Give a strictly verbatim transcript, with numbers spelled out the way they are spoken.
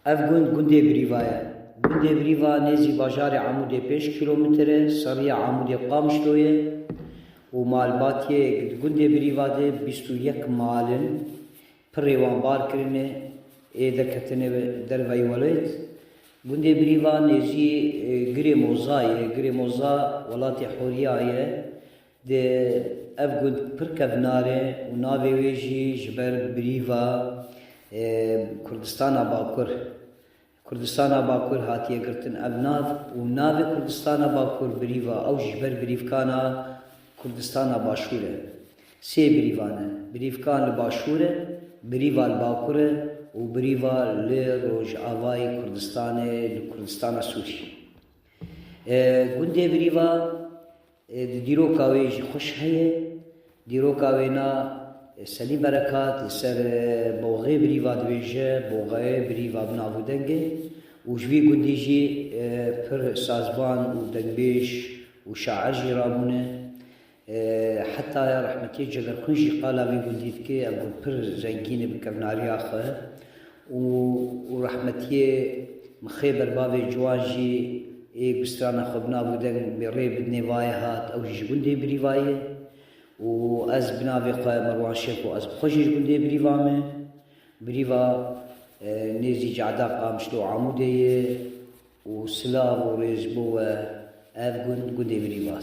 Ev gund gundê Birîva ye. Gundê Birîva nêzî bajarê Amûdê pênc kîlometre, seriya Amûdê Qamişlo ye û malbatiyê di gundê Birîva de bîst û yek mal in. Pirê wan bar kirine, ê derketine derveyî welêt. Gundê Birîva nêzî, e, Girê Moza ye. Girê Moza welatê Horiya ye. Di ev gund pir kevnar e û navê wê jî ji ber Birîva, e, Kurdistana Bakur. Kurdistana Bakur hatiye girtin ev nav û navê Kurdistana Bakur Birîva, ew jî ji ber Birîvkana Kurdistana Başûr e. Sê Birîvan e. Birîvkan li Başûr e, Birîva li Bakur e û Birîva li Rojavayê Kurdistanê, li Kurdistana Sûrî. E, gundê Birîva, e, di dîroka wê jî xweş heye. Dîroka wê na, e, Selîm Berekat li ser, e, boxê Birîva dibêje, boxeyê Birîva bi nav û deng e. Û ji vî gundî jî, e, pir sazvan û dengbêj û şair jî rabûne. E, heta ya rehmetiyê Cegerxwîn jî qala vî gundî dike, ev gund pir zengîn e bi kevnariya xwe. Û, û rehmetiyê Mixê Berbavê Ciwan jî ê bi strana xwe bi nav û deng bê rê bidinê vayê hat, ew jî ji gundê Birîva ye. Û ez bi navê xwe Merwan Şêxo, ez bi xwe jî ji gundê Birîva me. Birîva, e, nêzî Cehda Qamişlo Amûdê ye û silav û rêz bo we, ev gund gundê Birîva.